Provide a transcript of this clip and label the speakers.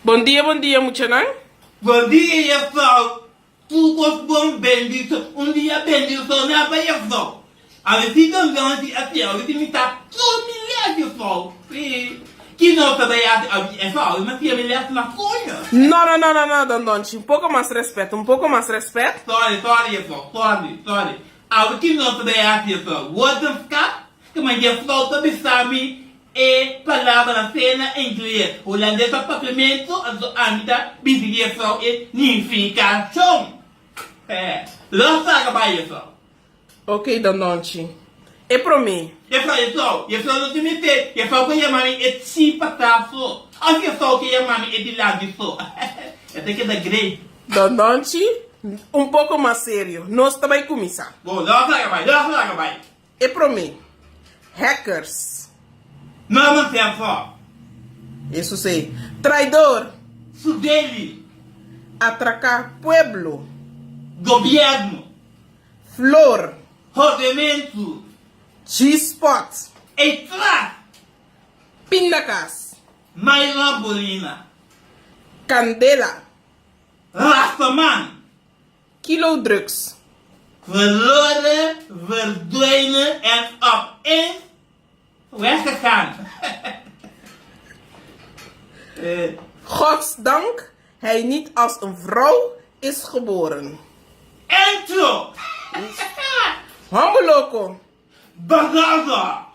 Speaker 1: Bon dia, bon dia muchanan.
Speaker 2: Bon dia juffrouw, tur kos bon bendicion, un dia bendiciona pa juffrouw. Awe si don Donchi a siña awe si mi ta tur mi les juffrouw, si, ki nos ta bay haci awe juffrouw awe mi a siña mi les na coño.
Speaker 1: No no no no no don Donchi, un poco mas respet, un poco mas respet.
Speaker 2: Sorry sorry juffrouw, sorry sorry, awe ki nos ta bay haci juffrouw, woordenschat, Kman juffrouw ta bisa mi e palabranan sea na ingles, hulandes of papiamento, anto ami ta bisa juffrouw e nifikashon. He, los laga bai juffrouw.
Speaker 1: Ok Dondonchi. E promé.
Speaker 2: Juffrouw, juffrouw, juffrouw no tin mester, juffrouw por yama mi e chipata so, of juffrouw ke yama mi e dilanti so. E ta keda great.
Speaker 1: Dondonchi, un poko mas serio. Nos ta bai kuminsá.
Speaker 2: Bon, los laga bai, los laga bai.
Speaker 1: E promé, hackers.
Speaker 2: Norman Sanford.
Speaker 1: Hesus ei. Traidor.
Speaker 2: Su deli.
Speaker 1: Atraká pueblo.
Speaker 2: Gobièrnu.
Speaker 1: Flor.
Speaker 2: Hodementu.
Speaker 1: G-spot.
Speaker 2: Ei tras.
Speaker 1: Pindakas.
Speaker 2: Maylor Bolina.
Speaker 1: Kandela.
Speaker 2: Rastaman.
Speaker 1: Kilo drugs.
Speaker 2: Verloren, verdwenen en opeens weggegaan.
Speaker 1: Gods dank hij niet als een vrouw is geboren.
Speaker 2: Intro!
Speaker 1: Homber loko.
Speaker 2: Bagaza!